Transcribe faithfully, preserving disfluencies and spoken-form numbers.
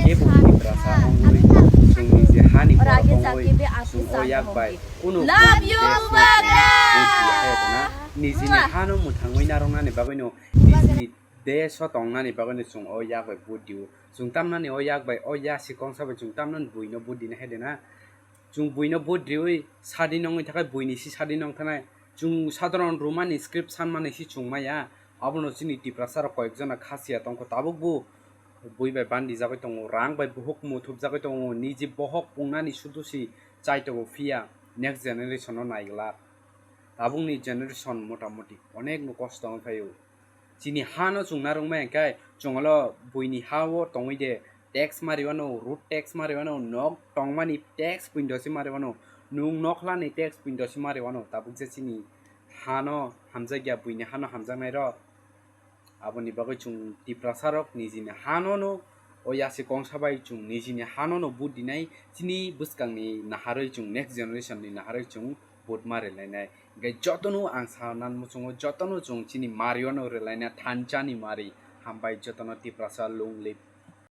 Ebo Tiprasa wngwi chwng niji hani borok wngwi chwng o yak bai kunu Love you, Bubagra! Nijini hano mwthangwi narwknani bagwino nijini desh o tongnani bagwino chwng o yak bai vote dio. Chwng tamnani o yak bai o yasi kongsa bai chwng tamnani buino vote dina hai de na. Chwng buino vote riwi sadi nongwi thakai buini si sadi nong thanai. Chwng sadharon Romani script sanmani si chwng maya. Abono chini Tiprasa rok koyekjona khasiya tongkho tabukbo bui bai bandi jagwi tongo, rang bai buhuk muthubjagwi tongo, niji bohok pungnani sudu si chai tongo phiya next generation no naiglak. Tabukni generation motamoti onek no kosto wng phaio. Chini hano chwng narwkmai hwnkhe chwngno buini ha-o tongwi de tax mariwano, road tax mariwano, nok tongmani tax puindo se mariwano, nwng nokhlani tax puindo se mariwano, tabuk je chini hano hamjakya, buini hano hamjaknairok. Aboni bagwi chwng Tiprasarok nijini hanono o yasi kongsa bai chwng nijini hanono vote dinai, chini bwskangni naharwi chwng next generation ni naharwi chwng vote ma rwlainai. Hwnkhe jotono ang sana muchungo, jotono chwng chini mariwano rwlaina thanchani mari. Hambai jotono Tiprasa long live